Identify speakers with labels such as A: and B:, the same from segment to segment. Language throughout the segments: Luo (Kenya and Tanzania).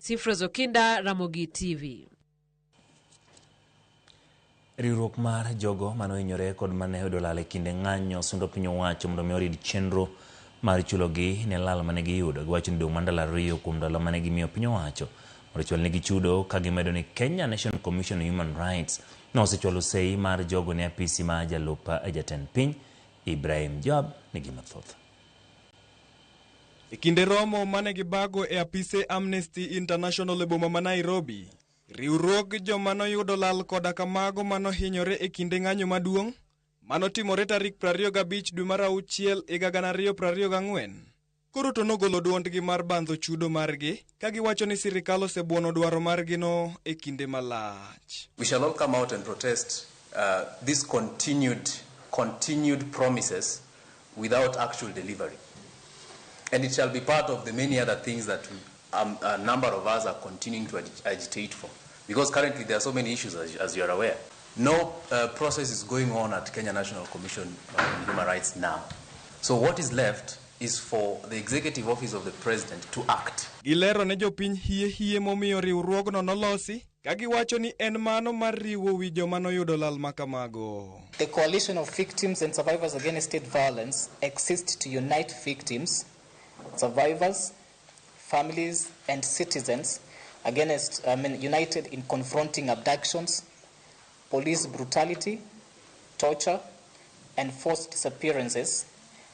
A: Sifrose Okinda, Ramogi TV.
B: Riwruok mar jogo mane ohinyore kod mane oyudo lal e kinde ng'anyo sundo piny owacho mondo mi orid chenro mar chulogi ne lal mane giyudo. Giwacho ni dong' mana ndalo 2 kuom ndalo mane gimiyo piny owacho mondo ochwalnegi chudo ka gimedo ni Kenya National Commission on Human Rights nosechwalo sei mar jogo ne apisi ma jalup jatend piny Ibrahim Joab nigi mathoth.
C: E kinde romo mane gibago e apise Amnesty International e boma ma Nairobi, riwruog joma noyudo lal koda kamago manohinyore e kinde ng'anyo maduong' manotimore tarik 25 dwe mar auchiel higa 2024. Koro to nogolo duondgi mar bandho chudo margi ka giwacho ni sirikal osebuono dwaro margino e kinde malach.
D: We shall all come out and protest these continued promises without actual delivery. And it shall be part of the many other things that a number of us are continuing to agitate for. Because currently there are so many issues, as you are aware. No process is going on at Kenya National Commission on Human Rights now. So what is left is for the Executive Office of the President to act.
C: Gilero ne jopiny hie hie momiyo riwruogno nolosi ka giwacho ni en mano mar riwo wi joma noyudo lal makamago.
E: The Coalition of Victims and Survivors Against State Violence exists to unite victims, survivors, families, and citizens united in confronting abductions, police brutality, torture, and forced disappearances,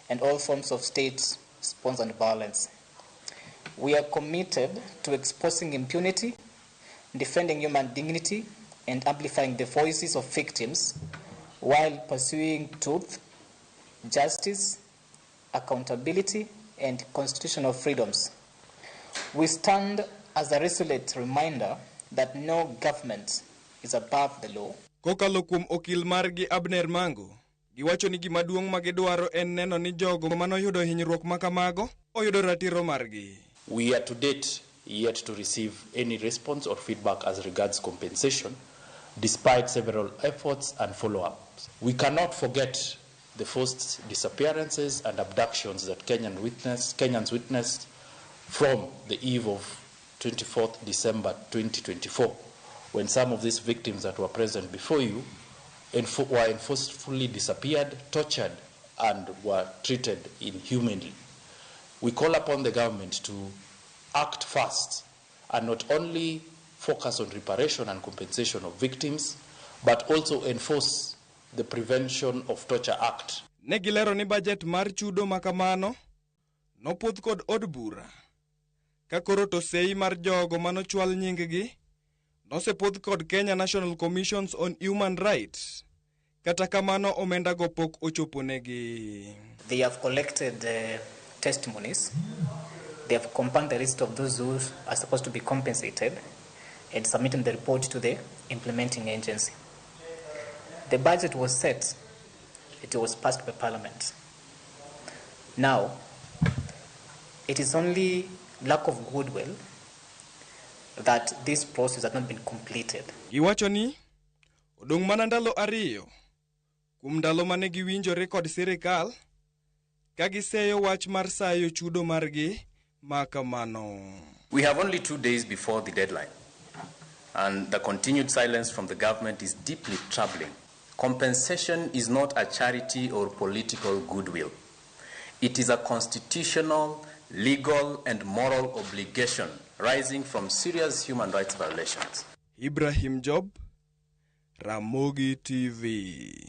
E: and all forms of state-sponsored violence. We are committed to exposing impunity, defending human dignity, and amplifying the voices of victims while pursuing truth, justice, accountability, and constitutional freedoms. We stand as a resolute reminder that no government is above the law.
C: Kokalo kuom okil margi Abner Mango, giwacho ni gima duong' ma gidwaro en neno ni jogo manoyudo hinyruok makamago oyudo ratiro margi.
F: We are to date yet to receive any response or feedback as regards compensation, despite several efforts and follow-ups. We cannot forget the forced disappearances and abductions that Kenyans witnessed from the eve of 24th December 2024, when some of these victims that were present before you were forcefully disappeared, tortured, and were treated inhumanly. We call upon the government to act fast and not only focus on reparation and compensation of victims, but also enforce the Prevention of Torture Act.
C: Ne gilero ni budget mar chudo makamano nopuodh kod od bura. Ka koro to sei mar jogo manochwal nying-gi nosepuodh kod Kenya National Commission on Human Rights. Kata kamano omenda go pok ochopo negi.
E: They have collected testimonies. They have compiled the list of those who are supposed to be compensated and submitted the report to the implementing agency. The budget was set. It was passed by Parliament. Now, it is only lack of goodwill that this process has not been completed.
C: Giwacho ni odong' mana ndalo 2 kuom ndalo mane giwinjore kod sirikal ka giseyo wach mar sayo chudo margi ma kamano.
D: We have only 2 days before the deadline, and the continued silence from the government is deeply troubling. Compensation is not a charity or political goodwill. It is a constitutional, legal, and moral obligation rising from serious human rights violations.
C: Ibrahim Job, Ramogi TV.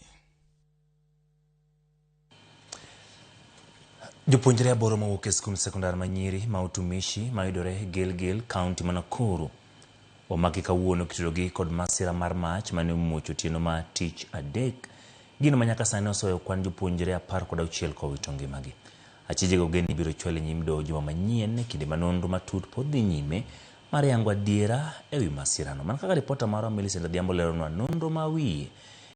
B: Jopuonjre 8 mowuok e skund sekondar ma Nyiri ma Utumishi mayudore Gilgil, kaunti ma Nakuru omaki kawuono kitudogi kod masira mar mach mane omuoch otieno ma tich adek. Gino ma nyaka sani osoyo kwan jopuonjre 16 kowito ngimagi. Achijego geni biro chwal e nyim doho juma manyien e kinde ma nonro matut pod dhi nyime mar yango adiera ewi masirano. Mana kaka ripota marwa Millicent Adhiambo leronwa nonro ma wiye